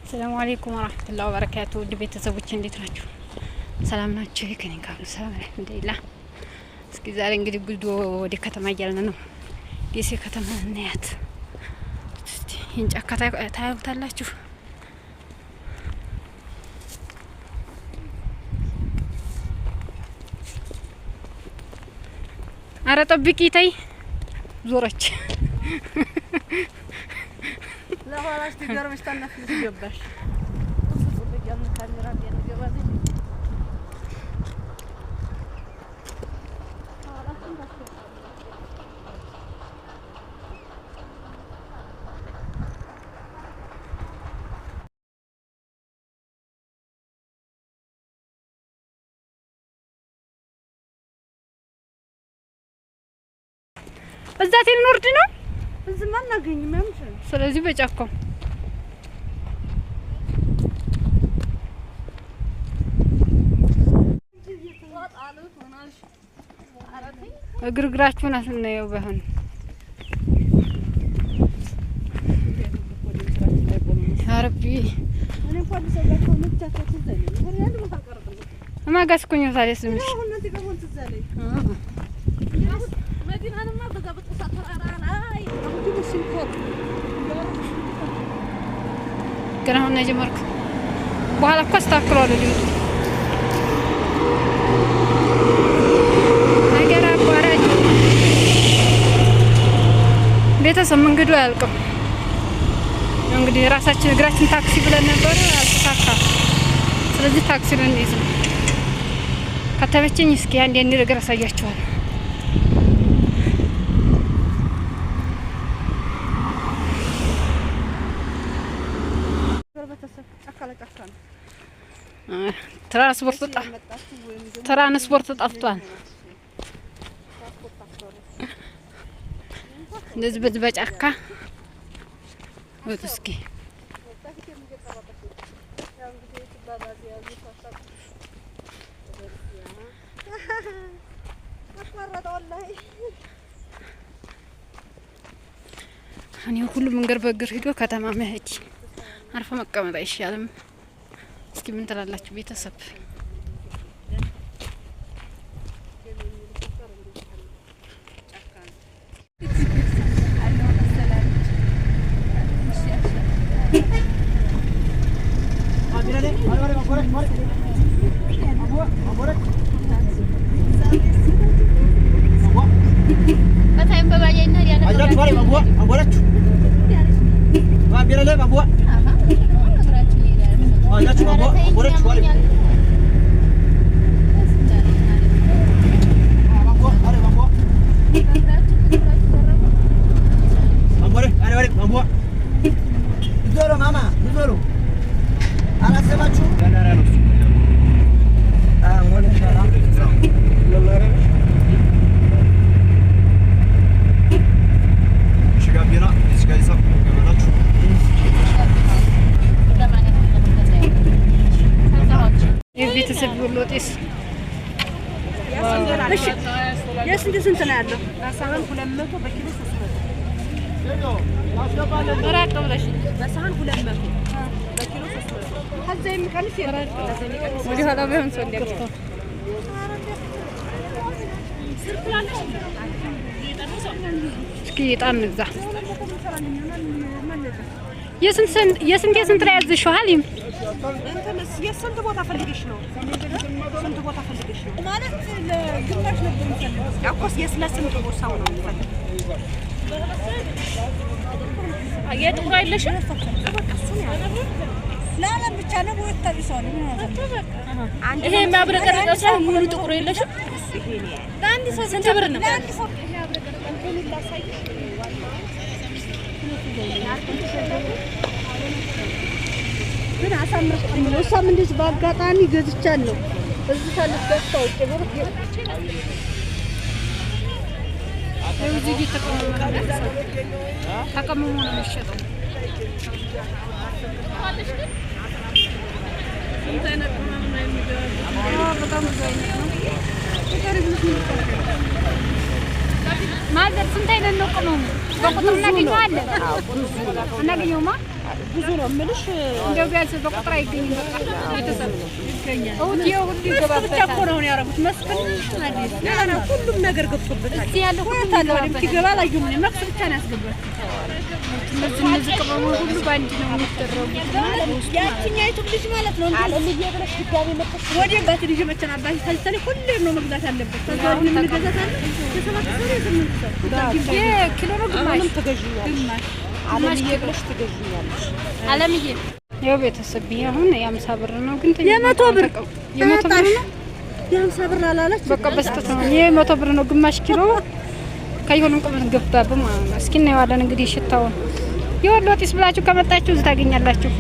ሰላም አለይኩም ወራህመቱላሂ ወበረካቱ። ውድ ቤተሰቦች እንዴት ናችሁ? ሰላም ናችሁ? ከኔ ጋር ሰላም አልሐምዱሊላህ። እስኪ ዛሬ እንግዲህ ጉዞ ወደ ከተማ እያልን ነው። ደሴ ከተማ እናያት እስቲ። ይህን ጫካ ታዩታላችሁ። አረ ጠብቂ ተይ፣ ዞረች። ለኋላሽ ትገርምሽ ታናፍልሽ ገባሽ። እዛ ልንወርድ ነው። እዚህማ አናገኝም። ያምሻል። ስለዚህ በጫካው እግርግራችሁን አስናየው ባይሆን አረቢ እማጋስኩኝ ታዲያ ስምሽ ገና አሁን ነው የጀመርኩት። በኋላ እኮ አስተካክለዋለሁ። ድምፁ ሀገር አቋራጭ ቤተሰብ መንገዱ አያልቅም። እንግዲህ ራሳችን እግራችን ታክሲ ብለን ነበር፣ አልተሳካም። ስለዚህ ታክሲ ልንይዝ ነው። ከተመቸኝ እስኪ አንድ አንድ ነገር አሳያችኋለሁ። ትራንስፖርት ጠፍቷል። እንደዚህ በዚህ በጫካ ወጡ። እስኪ እኔ ሁሉ መንገድ በእግር ሂዶ ከተማ መሄድ አርፎ መቀመጥ አይሻልም? እስኪ ምን ትላላችሁ ቤተሰብ? የቤተሰብ ወሎ ጤስ የስንት ስንት ነው ያለው? በሳህን 200 በኪሎ 300። ራቅ ብለሽ በሳህን 200 በኪሎ 300። ከዛ የሚቀንስ የለም። ከዛ የሚቀንስ ወደ ኋላ ቢሆን ሰው እንዲያውቅ እስኪ እጣን እንግዛ። የስንት የስንት ላይ ያዝሽው ሀሊም? እንትንስ የስንት ቦታ ፈልገሽ ነው? ስንት ቦታ ፈልገሽ ነው? ማለት ለግማሽ ነበር የምፈልገው እኮ የስለ ስንት ሰው ነው የምፈልገው? የጥቁር አይለሽም? ለዓለም ብቻ ነው ወጣ ሰው ነው። ይሄ የሚያብረቀርቀው ሳይሆን ሙሉ ጥቁር የለሽም? ስንት ብር ነው? ግን አሳምረሽ ነው። እሷም እንደዚህ በአጋጣሚ ገዝቻለሁ። እዚህ ሳልገዝታ ውጭ ብር እዚህ እየተቀመመ ነው፣ ተቀምሞ ነው የሚሸጠው። በጣም ብዙ አይነት ነው። ማዘር ስንት አይነት ነው ቅመሙ? በቁጥር እናገኘዋለን? አናገኘውማ። ብዙ ነው የምልሽ። እንደው ቢያንስ በቁጥር አይገኝም። በቃ ቤተሰብ ይገኛል። እሑድ ይኸው ሁሉ መስክ ብቻ እኮ ይገባበታል። ነው አሁን ያደረጉት። መስክ ያ ነው ሁሉም ነገር ገብቶበታል። እዚህ ያለ ሁሉ ይገባበታል። ሲገባ አላየሁም እኔ። መስክ ብቻ ነው ያስገባችው። እነዚህ ቅመሞች ሁሉ በአንድ ነው የሚደረጉት። ያቺኛይቱ ልጅ ማለት ነው አለምዬ ብለሽ ድጋሜ መጥተሽ ወደ አባት ልጅ መቸን አባት ታይተል ሁሌም ነው መግዛት አለበት። ከዛ ወዲህ ምን ገዛት አለ የሰባት ሰው የስምንት ሰው ኪሎ ነው ግማሽ አሁንም ትገዥኛለሽ። ግማሽ አለምዬ ብለሽ ትገዥኛለሽ። አለምዬ ይኸው ቤተሰብ ይሄ አሁን የ50 ብር ነው፣ ግን የ100 ብር የ100 ብር ነው። የ50 ብር አላለች። በቃ በስተት ነው። ይሄ 100 ብር ነው፣ ግማሽ ኪሎ ከየሁሉም ቅመም ገባብ ማለት ነው። እስኪ እናየዋለን እንግዲህ ሽታውን። የወሎ ጢስ ብላችሁ ከመጣችሁ እዚህ ታገኛላችሁ።